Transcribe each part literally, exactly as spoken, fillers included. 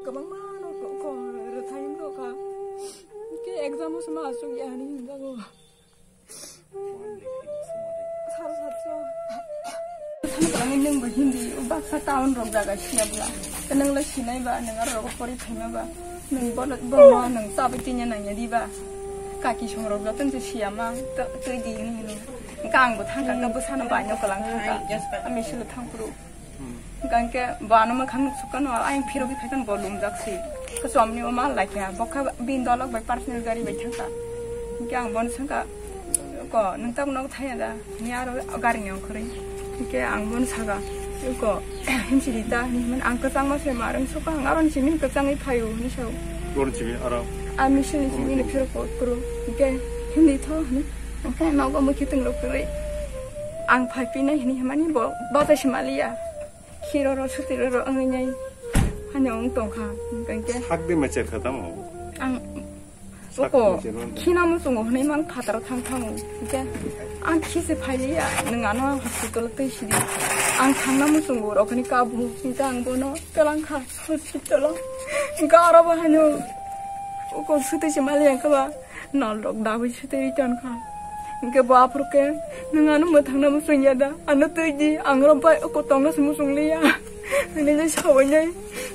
Kwbangma no ko, ko, rwthai wng kha. Khe exam o se ma aswk ya hinwi hwnjago. Sar satso. Thani kwlangwi nwng bo Hindi baksa town rok jaga siya bwla. Tei nwng le sinai ba, nwng aro rogo pori phaima ba. Nwng bo, bo nwng chabai twinya nangya di ba. Kaki song rok joto se siya ma, twi di hinwi hino. Hwnkhe ang bo thangkha, hwnkhe bwsano bai no kwlang thangkha. Ami silo thangphuru. Hwnkhe bo ano mwkhang nuk sukha no, ayang phirogwi phaikha bo lumjak se. Khe chomni o mal laikha, bo kha bini dolok bai personal gari bai thangkha. Hwnkhe ang bono swngkha, "Ko, nwng tabuk nogo thaya da?" Hwnwi aro gari ni ongkhorwi. Hwnkhe ang bono saka, "Ko, himsi di ta?" Hwnwi hwnmani ang kwchangma se ma rwng sukha, ang aro ni simi kwchangwi phaio hwnwi sao. Aro ni simi aro? Ami sini simi ni phirok phuru. Hwnkhe, "Himdi tho," hwnwi. Hwnkhe nogo mui khitung rok kwrwi. Ang phai pinai hwnwi hwnmani bo bachai se maliya. Khiro ro suti ro ro wngwi nai. Hanya wng tongkha. Hwnkhe. Sak de ma cherkha tamo? Ang sak oko de cherkha. Khina muchungo hwnwi mang phataro thang thango. Hwnkhe ang khise phailiya. Nwng ano hospital twi sidi. Ang thangna muchungo rokni kabu. Hwnkhe ang bono twlang kha hospital o. Hwnkhe aro bo hano. Oko suti se maliya khe ba. Nol rok dawi sitwi tongkha. Hwnkhe bo aphuru khe, "Nwng ano mwthangna muchung ya da? Ano twi di, ang oro bai oko tongna se muchung liya." Hwnwi le sawi nai.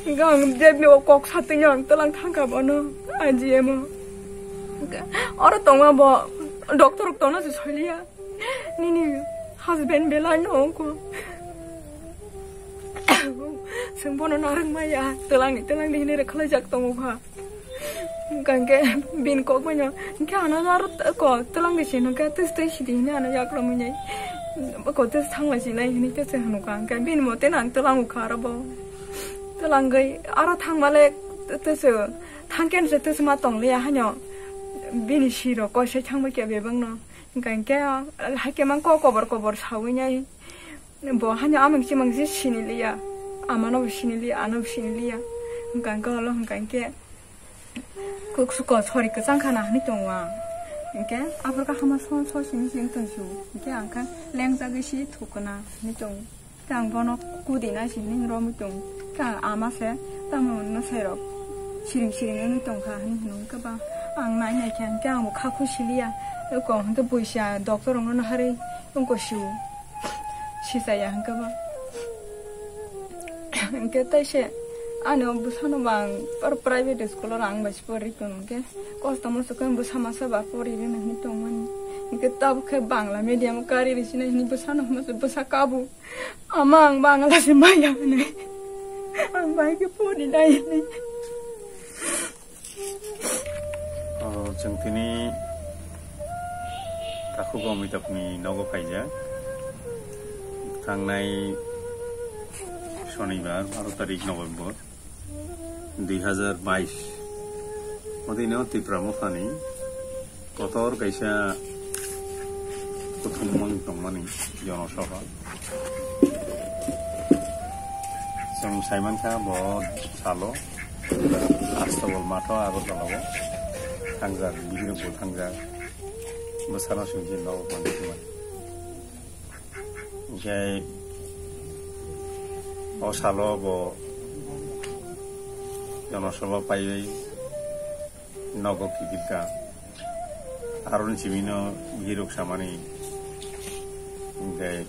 Hwnkhe ang jebni o kok satwi no ang twlang thangkha bono, I G M o. Hwnkhe oro tongma bo doctor rok tongna se soi liya. Nini husband belai no ongkho. Chwng bono narwk maya, twlangni, twlangni hinwi rwkhlaijak tongo kha. Hwnkhe bini kok bai no, hwnkhe ano aro ko twlangni se hwnkhe twi twi sidi hinwi ano yakrwmwi nai. Ko twi thangla sinai hinwi twi se hwnukha, hwnkhe bini mote no ang twlango kha aro bo. Twlangwi aro thangmale twi se thangkhe se twi se ma tongliya haino bini sirok koisai thangbai khe bebak no. Hwnkhe hwnkhe, ah, haikhe mang kok kobor kobor sawi nai. Bo hanya amang chimang je sini liya. Amano bo sini liya, ano bo sini liya. Hwnkhe hwnkhe olo hwnkhe hwnkhe kuk suko sori kwchang khana hwnwi tongo ang. Hwnkhe aphuru khe hama son so sini sini tongsu. Hwnkhe ang khe lengjagwi si thukuna hwnwi tongo. Khe ang bono kudi nai sini romwi tongo. Khe ang ama se tamo nwsai rok siring siring wngwi tongkha hwnwi hwnwi khe ba ang nai nai khe hwnkhe ang bo kha khusi liya. Eko hwnkhe buisa doctor rokno naharwi wngkha siu sisaya hwnkhe ba. Hwnkhe tei se ani o bwsano ba ang aro private school o rang bai se pori tono hwnkhe kosto mosto khe bwsa masa ba pori rwna hwnwi tongmani. Hwnkhe tabuk khe Bangla medium o kari rwsina hwnwi bwsano hwnwi bwsa kabu. Ama ang Bangla se maya hwnwi. Ang bai khe pori nai hwnwi. O, chwng tini takhuk Amitabh ni nogo phaijak. Thangnai Shonibar, baro tarik November. Dui hazar bais. Odino Tipra Mothani kotor kaisa kuthumung tongmani Jonosabha. Chwng saimankha bo salo Astabol matho Agartala o thangjak, bihirok bo thangjak, bwsano singsi nogo manwi. Hingke o salo bo Jonosabha paiwi nogo kiphilka. Aroni simino bihirok samani hingke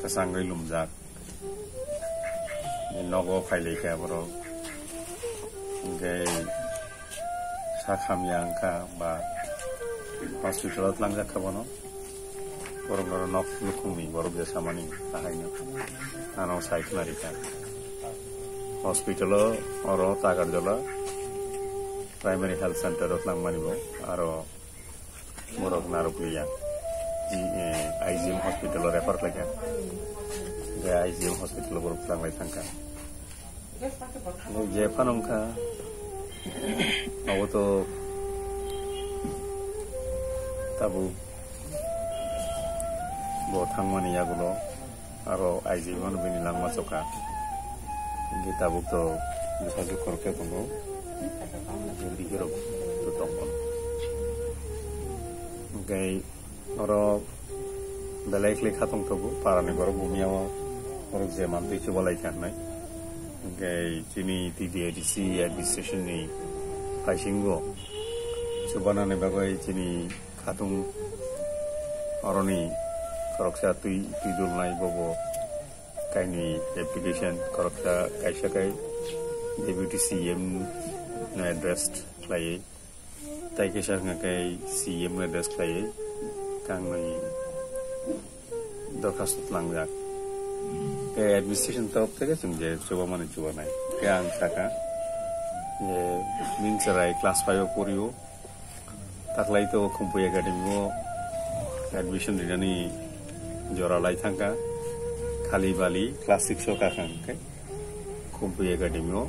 kwchangwi lumjak. Nogo phailaikha borok. Hingke sak hamya wngkha ba hospital o tlangjak kha bono. Borok oro nok nukhungni borok je samani tahaino ano sai khna rikha. Hospital o oro Tagarjola Primary Health Center o tlangmani bo aro borok narwk liya. Ji, eh, I G M hospital o refer khlaikha. Je I G M hospital o borok tlanglai thangkha. Je phano wngkha, abo to tabuk bo thangmani yagulo aro aiji mano bini langma choka. Hingke tabuk to bwsajwk khoroksa tongo, bihirok to tongo. Hingke oro belai khlai kha tongthogo, parani borok bumiya o borok je mantwi chubalai kha hinwi. Hwnkhe chini T D A D C administration ni paisingo chubanani bagwi chini khatung oroni khoroksa twi, twi dulnai bobo kaini application khoroksa kaisa kai Deputy C M no address khlaiwi. Tai kisa hwnkha khe C M no address khlaiwi kangnwi dorkhasto tlangjak. Tei administration torof theke chwng je chubamani chubanai. Khe ang sakha je nini chwrai class five o porio. Taklai to Khumpui Academy o admission rinani jora lai thangkha. Khali bali class six o kakha hwnkhe. Khumpui Academy o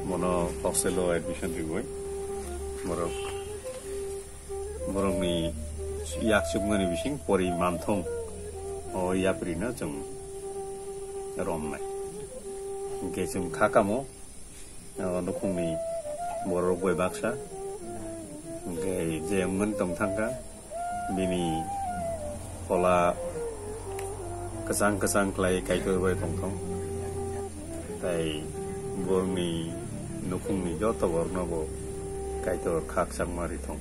bono hostel o admission riwi borok, borokni yak chukmani bising pori manthung o yapri no chwng romnai. Hwnkhe chwng kha kamo, o nukhungni borok bai baksa hwnkhe je wngmani tong thangkha. Bini phola kwchang kwchang khlai Kaitor bai tongthong. Tai borokni nukhungni joto borokno bo Kaitor khakchangma rithong.